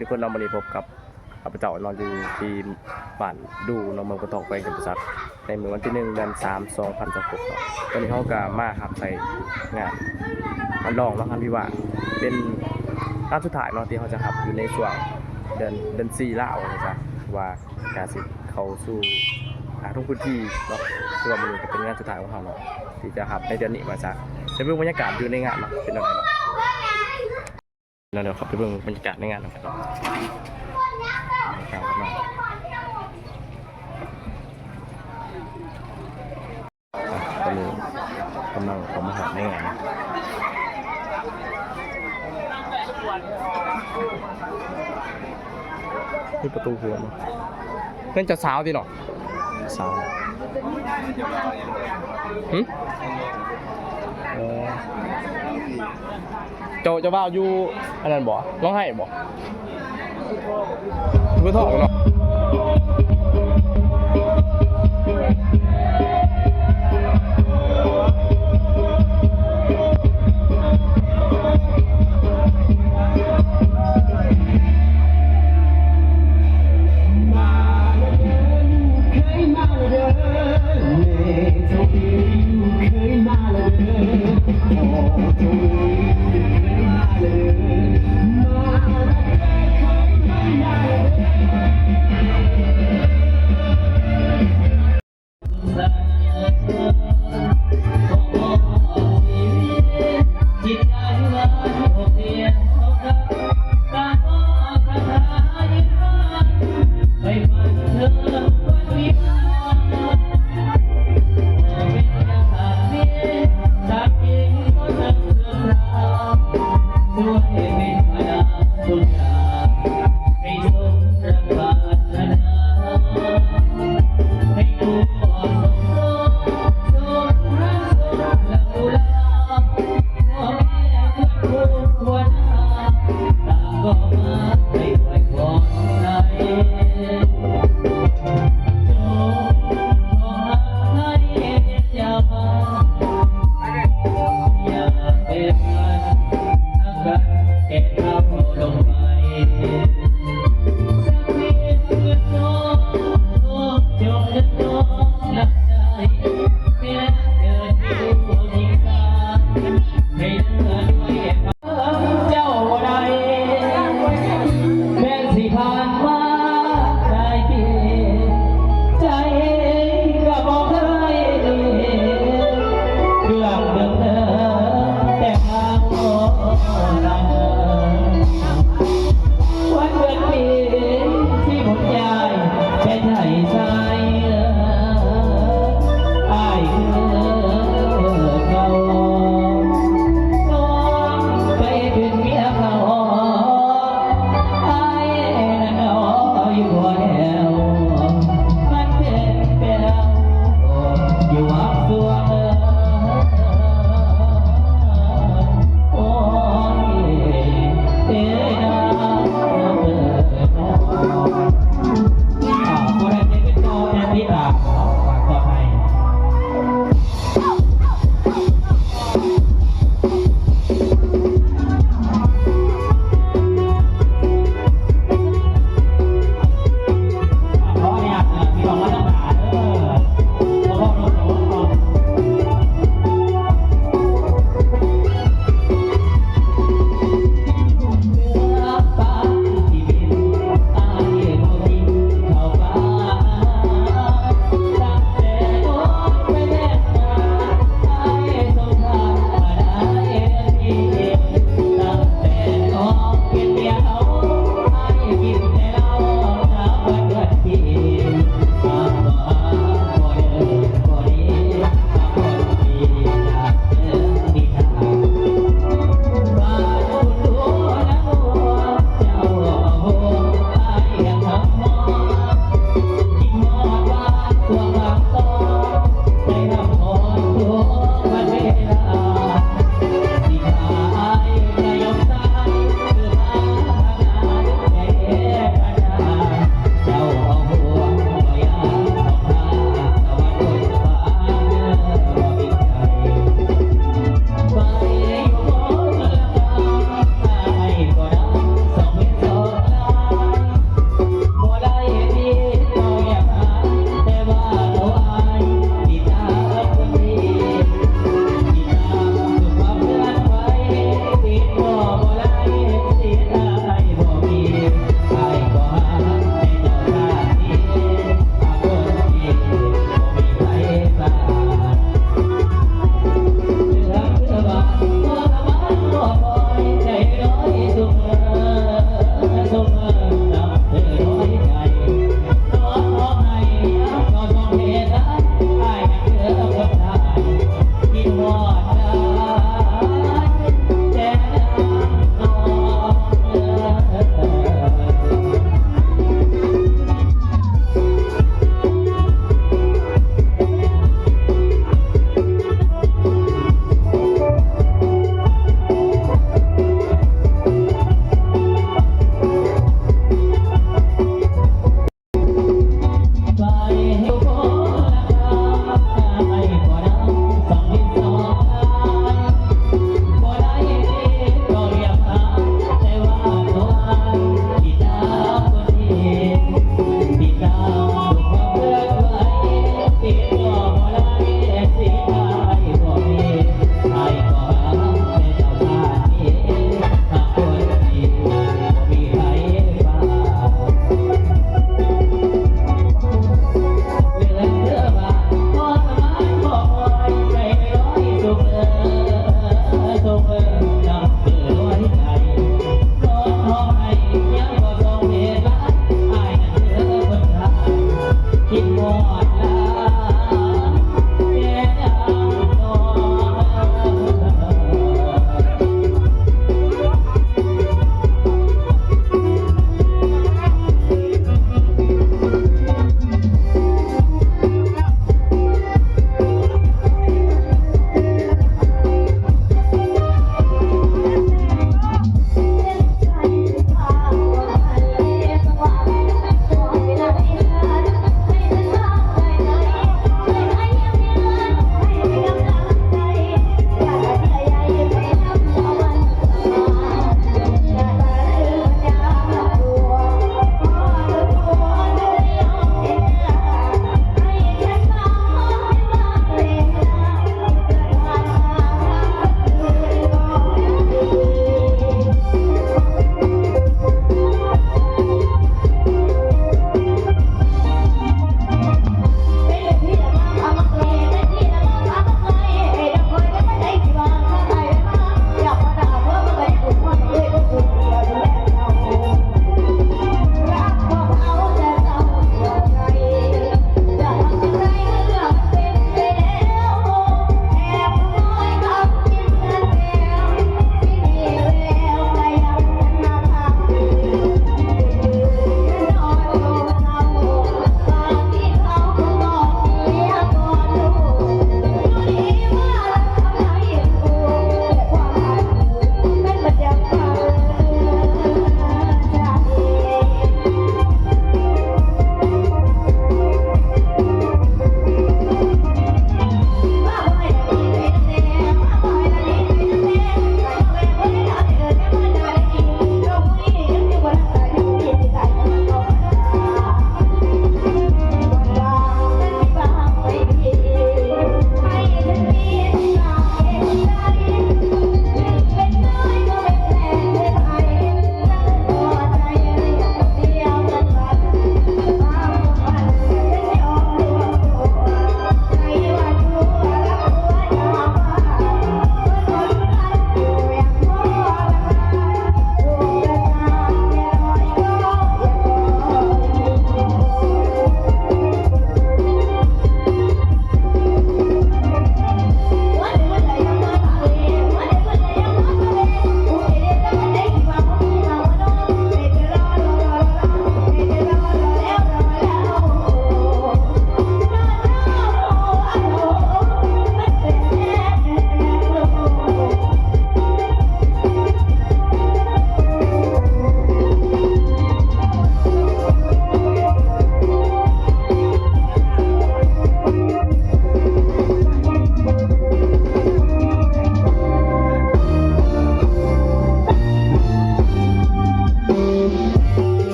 ທຸກຄົນເນາະ ມື້ນີ້ພົບກັບຂ້າພະເຈົ້າເນາະ ຢູ່ທີ່ບ້ານດູເນາະ ເມືອງໂພນທອງ ແຂວງຈຳປາສັກ ໃນມື້ວັນທີໜຶ່ງ ເດືອນສາມ ສອງພັນຊາວຫົກເນາະ. ຕອນນີ້ເຮົາກໍມາຮັບໃຊ້ງານ ງານລອງເນາະ ງານວິວາ ເປັນງານສຸດທ້າຍເນາະ ທີ່ເຮົາຈະຮັບຢູ່ໃນຊ່ວງເດືອນ ເດືອນສີ່ລາວວ່າຊັ້ນຊະ ວ່າກະຊິເຂົ້າສູ່ ອ່າ ທຸກພື້ນທີ່ເນາະ ຄືວ່າມື້ນີ້ກໍເປັນງານສຸດທ້າຍຂອງເຮົາເນາະ ທີ່ຈະຮັບໃນເດືອນນີ້ວ່າຊັ້ນ. ໄປເບິ່ງບັນຍາກາດຢູ່ໃນງານເນາະ ເປັນແນວໃດເນາະ. ແລ້ວດຽວເຮົາໄປເບິ່ງບັນຍາກາດໃນງານນຳກັນເນາະ. ຕອນນີ້ກຳລັງເຂົ້າມາຮອດໃນງານເນາະ. ມີປະຕູເຮືອນ ເຮືອນເຈົ້າສາວຕິເນາະ? ສາວ ຫຶ? ເອີ ເຈົ້າ ເຈົ້າບ່າວຢູ່ອັນນັ້ນບໍ່? ໜອງໄຮບໍ່? ເມືອງໂພນທອງເນາະ.